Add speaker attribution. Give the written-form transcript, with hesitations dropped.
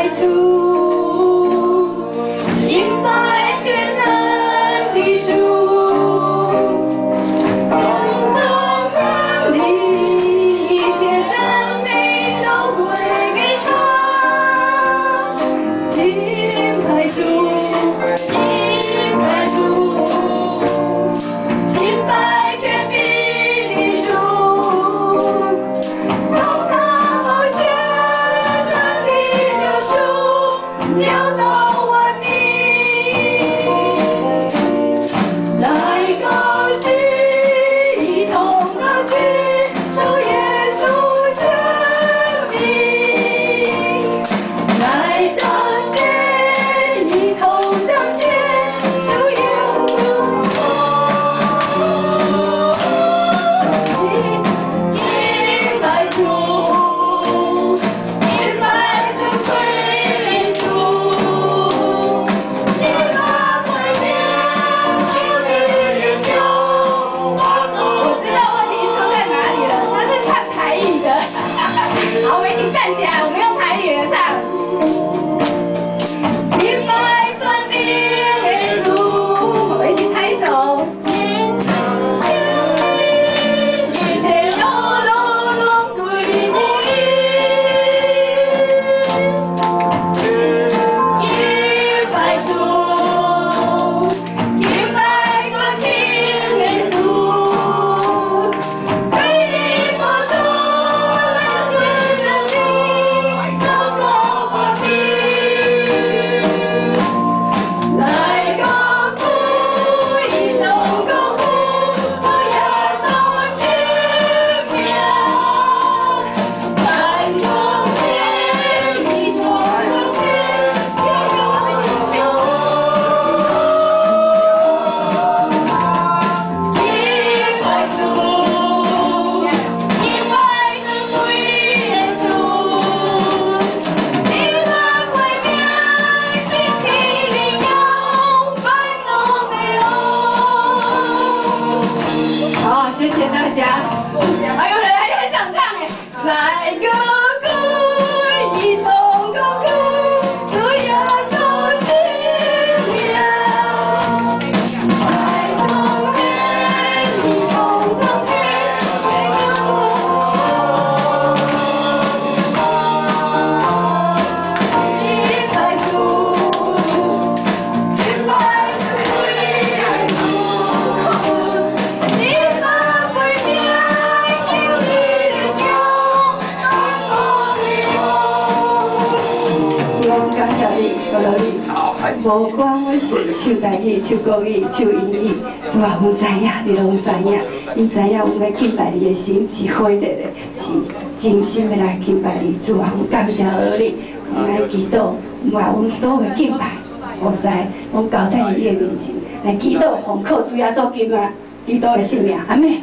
Speaker 1: 拜主，敬拜全能的主，同等能力，一切讚美都歸給他。敬拜主，敬拜主，敬拜權柄的主，從他寶血得的救贖，流到萬民。來高舉，一同高舉，主耶穌聖名。來彰顯，一同彰顯，主耶穌。敬拜主，敬拜尊貴的主，敬拜會面救你的救。我知道問題出在哪裡了，這是唱台語的。好，我們一起站起來，我們用台語來唱。敬拜尊榮的主，我們一起拍手。一切榮耀攏歸予伊。敬拜主，敬拜權柄的主，為你寶座來尊能力，高過萬民。來高舉，一同高舉，主耶穌聖名。來彰顯，一同彰顯，主耶穌。敬拜主，敬拜尊貴的主，敬拜會面敬天榮耀，百都沒有。好，謝謝大家。哎呦，人還很想唱哎，來高舉，一同高舉，主耶穌聖名。來彰顯，一同彰顯，敬拜主，敬拜尊貴的主，敬拜會面救你的救，百都沒有。主，感謝你，多謝你。無管阮是唱台語、唱國語、唱英語，主啊，阮知影，你攏知影，你知影阮欲敬拜你的心是火熱的，是真心的來敬拜你。主啊，阮感謝你，阮來祈禱，把阮所有的敬拜，服侍，阮交代佇你的面前，來祈禱，奉靠主耶穌基督的聖名，阿們。